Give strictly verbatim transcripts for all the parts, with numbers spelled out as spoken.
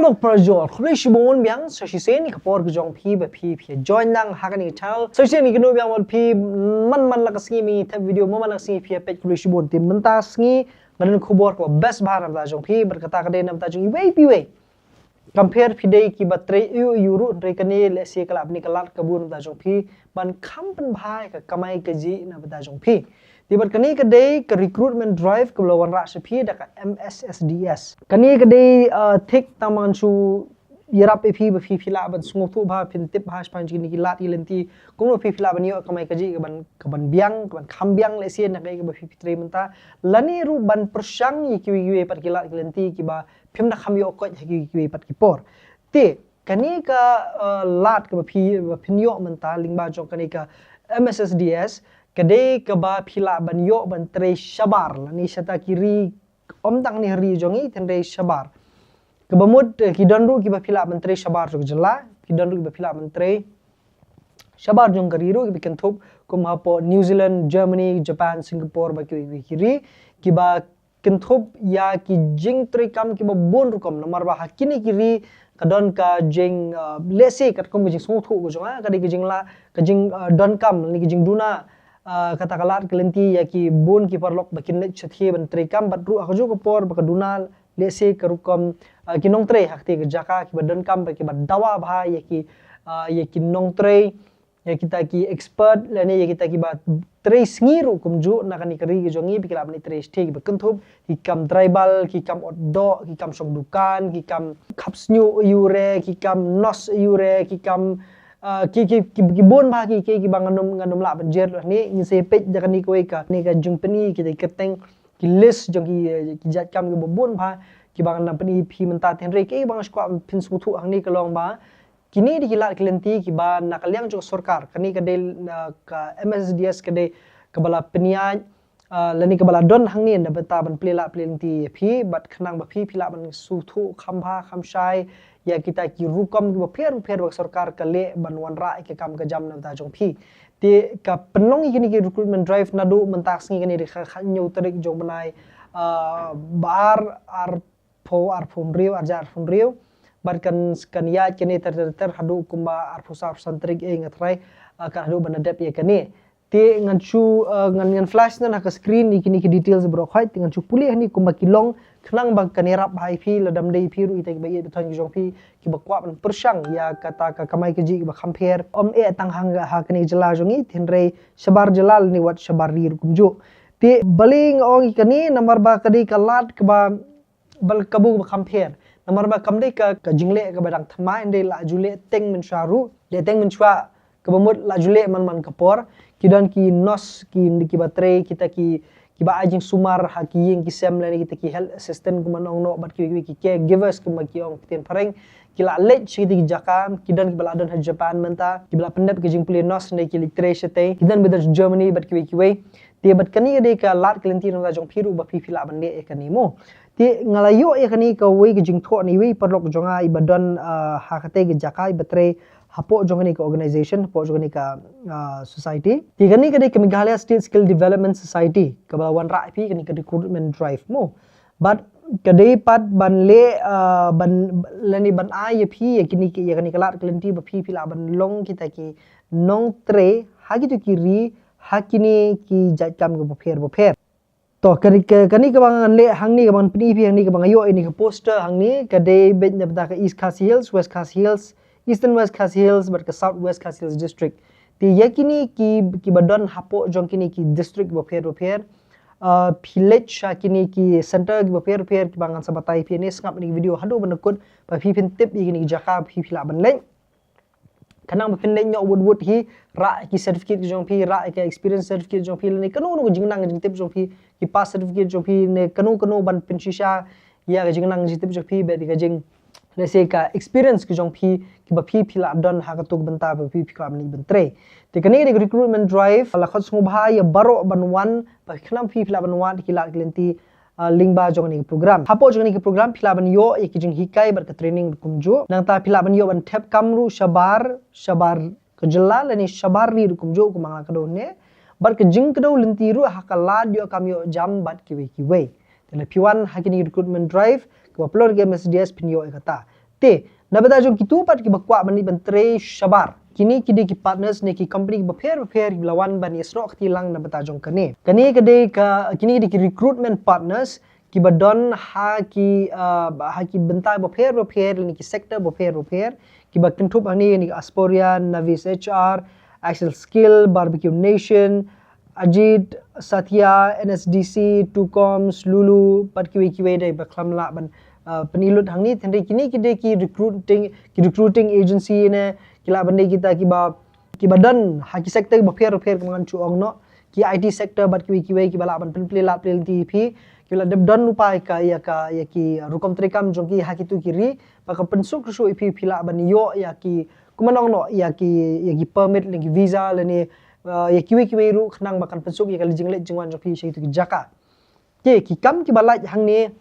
Lok prajor, khublei shibun biang sa shisien ïa ka por ka jong phi ba phi phi join lang ha kane ka channel. Sa shisien ngi kynduh biang bad phi man man la ka sngi, mynta video man man la ka sngi phi peit, khublei shibun. Te mynta ka sngi nga don khubor kaba best bha na bynta jong phi, bad kata ka dei na bynta jong iwei pa iwei. Kam pher phi dei kiba trei aiu aiu ruh, hynrei kane lehse ka lah ban ïa ka lad ka bun na bynta jong phi ban kham pynbha ïa ka kamai kajih na bynta jong phi. Te bad kane ka dei ka recruitment drive kaba la wanrah sha phi da ka M S S D S. Kane ka dei, uh, thik tang ba ngan shu ïarap ïa phi ba phi phi lah ban sngewthuh bha, phin tip bha shaphang jong kine ki lad ki lynti, kumno phi phi lah ban ïoh kamai kajih kaban, kaban biang, kaban kham biang lehse na kaei kaba phi phi trei mynta, lane ruh ban pyrshang ïa kiwei kiwei pat ki lad ki lynti kiba phim da kham ïoh koit ha kiwei kiwei pat ki por. Te kane ka, uh, lad kaba phi, ba phin ïoh mynta lyngba jong kane ka M S S D S ka dei kaba phi lah ban ïoh ban trei shabar lane shata ki ri, ym tang ne ha ri jong ngi, hynrei shabar. Kaba mut, eh, ki don ruh kiba phi lah ban trei shabar jong ka jylla, ki don ruh kiba phi lah ban trei shabar jong ka ri ruh, kiba kynthup kum hapoh New Zealand, Germany, Japan, Singapore bad kiwei kiwei ki ri, kiba kynthup ïa ki jingtrei kam kiba bun rukom, namar ba ha kine ki ri ka don ka jing, uh, lehse katkum ka jingsngewthuh ka jong nga, ka dei ka jingla, ka jing, uh, donkam ne ka jingduna, uh, kata ka lad ka lynti ïa ki bun ki paralok ba kin leit shathie ban trei kam, bad ruh ha kajuh ka por ba ka duna lehse ka rukom, uh, ki nongtrei ha katei ka jaka, kiba donkam bad kiba dawa bha ïa ki, uh, ïa ki nongtrei, ïa kita ki expert lane ïa kita kiba trei sngi ruh kumjuh na kane ka ri ka jong ngi, ba ki lah ban trei shathie, kiba kynthup ki kam driver, ki kam ot doh, ki kam shong dukan, ki kam khap shñiuh aiu re, ki kam nurse aiu re, ki kam, ah, ki, ki, ki, ki bun bha ki, ki, kiba ngan ym, ngan ym lah ban jer lut hangne. Ngin sa peit da kane kawei ka, kane ka jingpyni, kita ki kyrteng, ki list jong ki, eh, ki jait kam kiba bun bha kiba ngan nang pyni ïa phi mynta, hynrei kaei ba nga sngewkwah phin sngewthuh hangne ka long ba kine dei ki lad ki lynti kiba na ka liang jong ka sorkar, kane ka dei, ah, ka M S S D S ka dei kaba la pynïaid, ah, lane kaba la don hangne na bynta ban plie lad plie lynti ïa phi, bad khnang ba phi phi lah ban sngewthuh kham bha kham shai ïa kita ki rukom kiba pher pher ba ka sorkar ka leh ban wanrah ïa ka kam ka jam na bynta jong phi. Te ka pynlong ïa kine ki recruitment drive naduh mynta ka sngi, kane dei ka khathynñiew tarik jong u bnai, ah, ba ar, ar phew arphew hynriew, ar hajar arphew hynriew. Bad kan, kan ïaid kane ter ter ter haduh kumba arphew saw arphew san tarik, eh, nga tharai, ah, kan haduh ban da dep ïa kane. Te ngan shu, ah, ngan, ngan flash na ha ka screen ïa kine ki details baroh khoit, te ngan shu pule hangne kumba ki long, khnang ba kan ïarap bha ïa phi, lada ym dei ïa phi ruh, ïa kita kiba ïeit ba thoiñ ki jong phi kiba kwah ban pyrshang ïa kata ka kamai kajih kaba kham pher, ym eh tang hangta ha kane ka jylla jong ngi, hynrei shabar jylla lane wat shabar ri ruh kumjuh. Te balei nga ong ïa kane, namar ba ka dei ka lad kaba bal kabu ba kham pher. Namar ba kam dei ka, ka jingleh kaba dang thymmai, hynrei la ju leh teng mynshuwa ruh, leh teng mynshuwa, kaba mut la ju leh man man ka por. Ki don ki nurse, ki, kiba trei, kita ki, kiba ai jingsumar ha ki ïing ki sem lane kita ki health assistant kumba nga ong noh, bad ki, ki, ki caregivers kumba ki ong ktien phareng, ki la leit sha kita ki jaka, ki don kiba la don ha Japan mynta, kiba la pyndep ka jingpule nurse ne ki leit trei shatei, ki don ba don Germany bad kiwei kiwei. Te bad kane ka dei ka lad ka lynti na bynta jong phi ruh ba phi phi lah ban leh ïa kane mo. Te nga la ïoh ïa kane kawei ka jingthoh na iwei i paralok jong nga iba don, ah, ha katei ka jaka, iba trei hapoh jong kane ka organization, hapoh jong kane ka, ah, society. Te kane ka dei ka Meghalaya State Skill Development Society kaba la wanrah ïa phi kane ka recruitment drive mo. Bad ka dei pat ban leh, ah, ban, lane ban ai ïa phi ïa kine ki, ïa kane ka lad ka lynti ba phi phi lah ban long kita ki nongtrei ha kito ki ri, ha kine ki jait kam kiba pher ba pher. To, kane, ka, kane kaba ngan leh hangne, kaba ngan pyni ïa phi hangne, kaba nga ïoh ïa kane ka poster hangne, ka dei beit na bynta ka East Khasi Hills, West Khasi Hills, Eastern West Khasi Hills bad ka South West Khasi Hills District. Te ïa kine ki, kiba don hapoh jong kine ki district bapher bapher, ah, phi leit sha kine ki center kiba pher bapher, kiba ngan sa batai ïa phi hangne, sngap ïa kane ka video haduh ban da kut, ba phi phin tip ïa kine ki jaka ba phi phi lah ban leit. Khnang ba phin leit ñiuh wut wut hi, rah ïa ki certificate ki jong phi, rah ïa ka experience certificate jong phi, lane kano kano ka jingnang jingtip jong phi, ki pass certificate jong phi, ne kano kano ban pynshisha ïa ka jingnang jingtip jong phi, bad ïa ka jing, lehse ka experience ki jong phi, kiba phi phi lah don ha kato ka bynta ba phi phi kwah ban leit ban trei. Te kane ka dei ka recruitment drive, la khot sngewbha ïa baroh ban wan, ba khnang phi phi lah ban wad ïa ki lad ki lynti, ah, lyngba jong kane ka program. Hapoh jong kane ka program phi lah ban ïoh ïa ki jinghikai bad ka training kumjuh. Nangta phi lah ban ïoh ban thep kam ruh shabar, shabar ka jylla lane shabar ri ruh kumjuh, kumba nga la kdew hangne. Bad ka jingkdew lynti ruh ha ka lad ïoh kam ïoh jam bad kiwei kiwei. Te lada phi wan ha kane ka recruitment drive kaba pynlong da ka M S D S phin ïoh ïa kata. Te, na bynta jong kito pat kiba kwah ban leit ban trei shabar, kine ki dei ki partners ne ki company kiba pher bapher kiba la wan ban ïasnoh kti lang na bynta jong kane. Kane ka dei ka, kine ki dei ki recruitment partners kiba don ha ki, ah, ha ki bynta bapher bapher ne ki sector bapher bapher, kiba kynthup hangne ne ki Asporia, Navis H R, Accel Skill, Barbecue Nation, Ajit, Satya, N S D C, Tucoms, Lulu, bad kiwei kiwei de ba khlem lah ban, ah, pyni lut hangne. Hynrei kine ki dei ki recruiting, ki recruiting agency ne, ki lah ban dei kita kiba, kiba don ha ki sector bapher bapher, kum ngan shu ong noh, ki I T sector bad kiwei kiwei kiba lah ban pynplie lad plie lynti ïa phi, kiba lah dep don lypa ïa ka, ïa ka, ïa ki rukom treikam jong ki ha kito ki ri, ba kan pynsuk shuh ïa phi, phi lah ban ïoh ïa ki, kum ngan ong noh, ïa ki, ïa ki permit ne ki visa lane, ah, ïa kiwei kiwei ruh khnang ba kan pynsuk ïa ka jingleit jingwan jong phi sha kito ki jaka. Te, ki kam kiba lait hangne,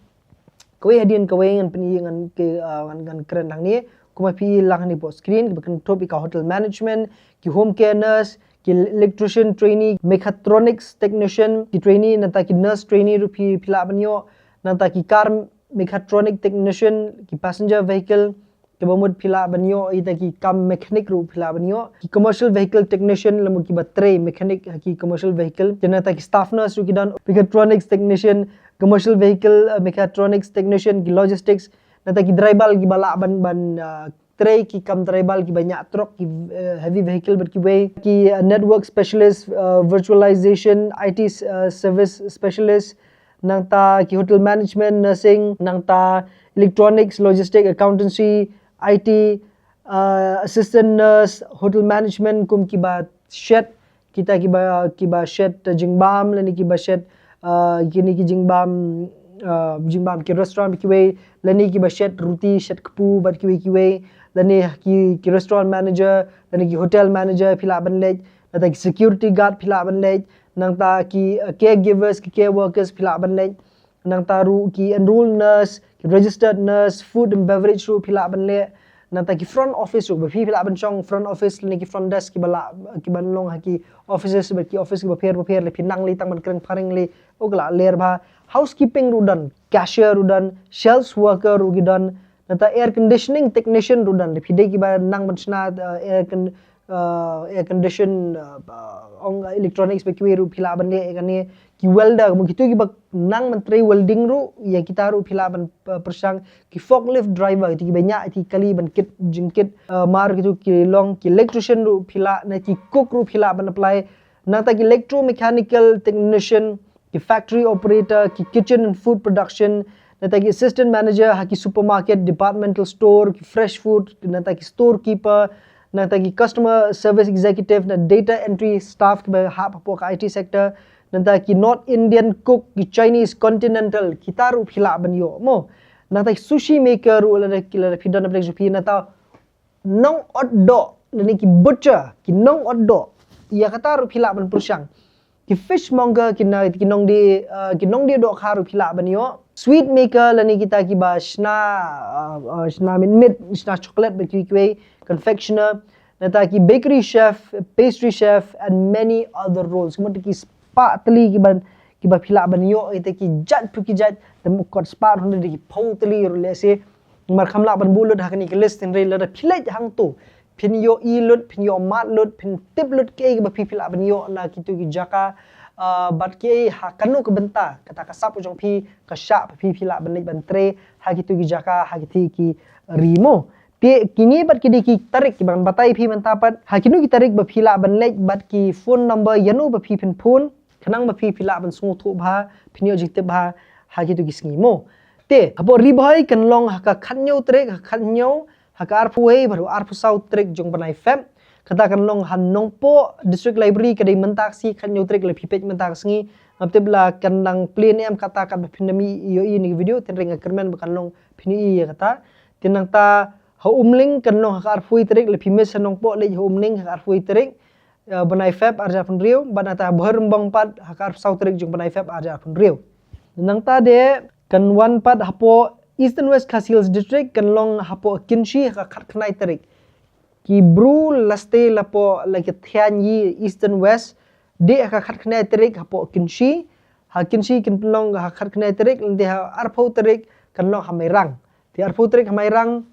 kawei hadien kawei ngan pyni, ngan ki, ah, ngan, ngan kren hangne. Kumba phi i lang hangne hapoh screen, kiba kynthup ïa ka hotel management, ki home care nurse, ki electrician trainee, mechatronics technician, ki trainee, nangta ki nurse trainee ruh phi, phi lah ban ïoh, nangta ki car mechatronic technician, ki passenger vehicle, kiba mut phi lah ban ïoh, ita ki kam mechanic ruh phi lah ban ïoh, ki commercial vehicle technician, lane kiba trei mechanic ha ki commercial vehicle, te nangta ki staff nurse ruh ki don, mechatronics technician, commercial vehicle, eh, mechatronics technician, ki logistics, nangta ki driver kiba lah ban, ban, ah, trei ki kam driver kiba ñiah truck, ki, eh, heavy vehicle bad kiwei, ki, eh, network specialist, eh, virtualization, I T, eh, service specialist, nangta ki hotel management, nursing, nangta electronics, logistic, accountancy, I T, uh, assistant nurse, hotel management, kum kiba shet, kita kiba, kiba shet, uh, jingbam, lane kiba shet, uh, kine ki jingbam, uh, jingbam ki restaurant kiwei, lane kiba shet ruti, shet kpu, bad kiwei kiwei, lane ki, ki restaurant manager, lane ki hotel manager, phi lah ban leit, nangta ki security guard phi lah ban leit, nangta ki, uh, caregivers, ki care workers phi lah ban leit, nangta ruh ki enrolled nurse, ki registered nurse, food and beverage ruh phi lah ban leh, nangta ki front office ruh, ba phi, phi lah ban shong front office lane ki front desk kiba lah, kiba long ha ki offices bad ki office kiba pher bapher, lane phi nang lei tang ban kren phareng lei, oh ka la ler bha. Housekeeping ruh don, cashier ruh don, shelf worker ruh ki don, nangta air conditioning technician ruh don, lane phi dei kiba nang ban shna, uh, air con-, uh, air condition, uh, uh, ong, uh, electronics bad kiwei ruh phi lah ban leh ïa kane, ki welder, mo kito kiba nang ban trei welding ruh, ïa kita ruh phi lah ban, uh, pyrshang, ki forklift driver, kito kiba ñiah ïa ki kali ban kit jingkit, uh, mar kito ki long, ki electrician ruh phi lah, ne ki cook ruh phi lah ban apply, nangta ki electromechanical technician, ki factory operator, ki kitchen and food production, nangta ki assistant manager ha ki supermarket, departmental store, ki fresh food, nangta ki storekeeper, nangta ki customer service executive, na data entry staff kiba hap hapoh ka I T sector, nangta ki North Indian cook, ki Chinese continental, kita ruh phi lah ban ïoh mo. Nangta ki sushi maker ruh lada ki, lada phi don na pdeng jong phi, nangta nong ot doh, lane ki butcher, ki nong ot doh, ïa kata ruh phi lah ban pyrshang. Ki fishmonger, ki na, ki nongdie, uh, ki nongdie dohkha ruh phi lah ban ïoh. Sweet maker, lane kita kiba shna, uh, uh, shna mynmiet, shna chocolate bad kiwei kiwei, confectioner. Nangta ki bakery chef, pastry chef, and many other roles. Kumta ki spah tylli kiba, kiba phi lah ban ïoh, ita ki jait pa ki jait, te mut kot spah ruh, da ki phew tylli ruh lehse. Namar kam lah ban buh lut ha kane ka list, hynrei lada phi leit hangto, phin ïohi lut, phin ïohmad lut, phin tip lut kiei kiba phi, phi lah ban ïoh na kito ki jaka, ah, bad kiei ha kano ka bynta, kata ka sap jong phi, ka shah ba phi, phi lah ban leit ban trei ha kito ki jaka, ha kito ki ri mo. Te kine pat ki dei ki tarik kiba ngan batai phi mynta pat, ha kino ki tarik ba phi lah ban leit, bad ki phone number ïano ba phi phin phone, khnang ba phi, phi lah ban sngewthuh bha, phin ïoh jingtip bha ha kito ki sngi mo. Te hapoh Ri Bhoi kan long ha ka khathynñiew tarik, ha ka khathynñiew, ha ka arphew wei bad arphew saw tarik jong u bnai Feb. Kata kan long ha Nongpoh District Library, ka dei mynta ka sngi, khathynñiew tarik, lada phi peit mynta ka sngi. Ngam tip la kan dang plie ne em kata, katba phin ïohi ïa kane ka video, hynrei nga kyrmen ba kan long, phin ïohi ïa kata. Te nangta ha Umling kan long ha ka arphew wei tarik, lada phi miss ha Nongpoh, leit ha Umling ha ka arphew wei tarik, eh, bnai Feb arhajar arphew hynriew, bad nangta ha Bhoirymbong pat ha ka arphew saw tarik jong u bnai Feb arhajar arphew hynriew. Nangta de kan wan pat hapoh Eastern West Khasi Hills District, kan long hapoh Kynshi ha ka khatkhyndai tarik. Ki bru la stay la poh, la ki thiañ ïa Eastern West, dei ha ka khatkhyndai tarik hapoh Kynshi. Ha Kynshi kin pynlong ha ka khatkhyndai tarik, lane ha arphew tarik kan long ha Mairang. Te arphew tarik ha Mairang,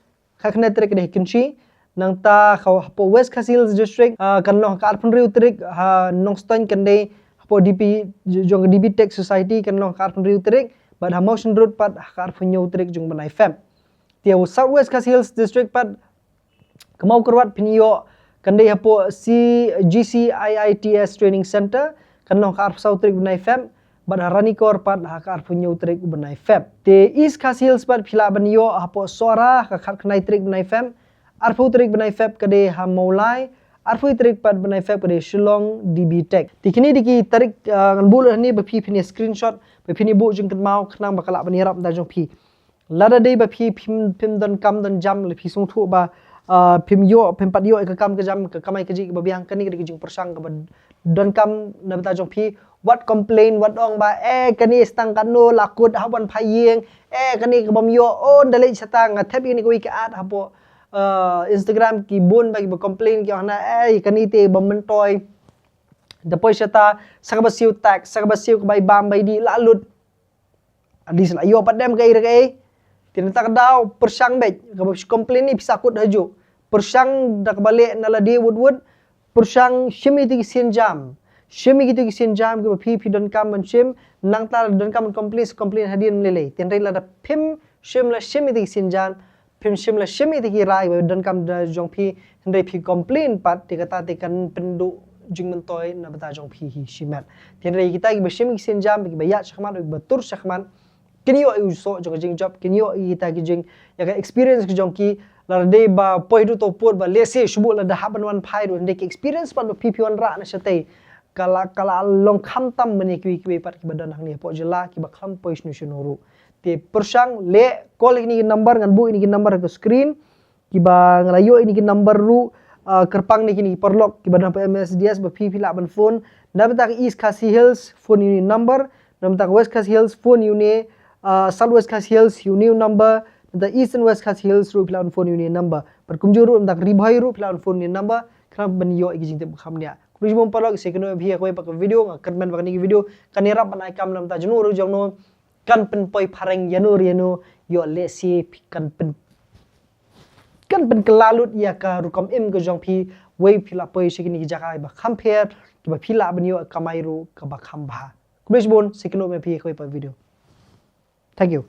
khatkhyndai tarik ka dei ha Kynshi. Nangta hapoh West Khasi Hills District, ah, kan long ha ka arphew hynriew tarik ha Nongstoiñ, kan dei hapoh DB, jong ka DB Tech Society, kan long ha ka arphew hynriew tarik, bad ha Mawshynrut pat ha ka arphew hynñiew tarik jong u bnai Feb. Te ha South West Khasi Hills District pat, ka Mawkyrwat phin ïoh, kan dei hapoh C, GCIITS Training Center, kan long ha ka arphew saw tarik u bnai Feb, bad ha Ranikor pat ha ka arphew hynñiew tarik u bnai Feb. Te East Khasi Hills pat phi lah ban ïoh hapoh Sohra ha ka khatkhyndai tarik u bnai Feb, arphew tarik u bnai Feb ka dei ha Mawlai, arphew tarik pat u bnai Feb ka dei Shillong DB Tech. Te kine dei ki tarik, ah, ngan buh lut hangne ba phi phin ïa screenshot, ba phin ïa buh jingkynmaw khnang ba ka lah ban ïarap na bynta jong phi. Lada dei ba phi phim, phim donkam donjam, lada phi sngewthuh ba, ah, phim ïoh, phim pat ïoh ïa ka kam ka jam, ka kamai kajih kaba biang, kane ka dei ka jingpyrshang kaba donkam na bynta jong phi. Wat complain, wat ong ba, eh, kane stang katno la kut ha wan pha ïing, eh, kane ka bym ïoh, oh, nda leit shata, nga thep ïa kane kawei ka ad hapoh, ah, Instagram, ki bun ba kiba complain, ki ong hana, eh, kane te bym myntoi. Da poi shata, sa kaba siew tak, sa kaba siew ka bai bam bai dih, la lut. At least la ïoh pat dem kaei re kaei. Te nangta ka daw pyrshang beit, kaba phi complain ne phi sa kut hajuh. Pyrshang da kaba leh na lade wut wut. Pyrshang shim ïa kito ki sienjam. Shim ïa kito ki sienjam kiba phi, phi donkam ban shim. Nangta lada donkam ban complain, sa complain hadien ym lei lei. Te hynrei lada phim shim la shim ïa kito ki sienjam, phim shim la shim ïa kito ki rai ba donkam na jong phi, hynrei phi complain pat, te kata te kan pynduh jingmyntoi na bynta jong phi hi shimet. Te hynrei kita kiba shim ïa ki sienjam, kiba ïaid shakhmat, kiba tur shakhmat, kin ïoh ïa u soh jong ka jingjop, kin ïoh ïa kita ki jing, ïa ka experience ka jong ki. Lada dei ba poi haduh to pud ba lehse shu buh lada hap ban wan phai ruh, hynrei ka experience pat ba phi, phi wanrah na shatei, ka la, ka la long khamtam ban ïa kiwei kiwei pat kiba don hangne hapoh jylla, kiba khlem poi shano shano ruh. Te pyrshang leh, call ïa kine ki number, ngan buh ïa kine ki number ha ka screen, kiba nga la ïoh ïa kine ki number ruh, ah, kyrpang na kine ki paralok kiba don hapoh M S D S, ba phi, phi lah ban phone. Na bynta ka East Khasi Hills, phone ïa une u number. Na bynta ka West Khasi Hills, phone ïa une, ah, South West Khasi Hills, ïa une u number. Na bynta East and West Khasi Hills ruh phi lah ban phone ïa une u number. Bad kumjuh ruh na bynta ka Ri Bhoi ruh phi lah ban phone ïa une u number, khnang ban ïoh ïa ki jingtip ba kham bniah. Khublei shibun paralok, sa ïakynduh ïa phi ha kawei pat ka video. Nga kyrmen ba kane ka video kan ïarap ban ai kam na bynta junom ruh junom, kan pynpoi phareng ïano re ïano, ïoh lehse phi kan pyn, kan pynkylla lut ïa ka rukom im ka jong phi, wei phi lah poi sha kine ki jaka ba kham pher, kiba phi lah ban ïoh kamai ruh kaba kham bha. Khublei shibun, sa ïakynduh ïa phi ha kawei pat video. Thank you.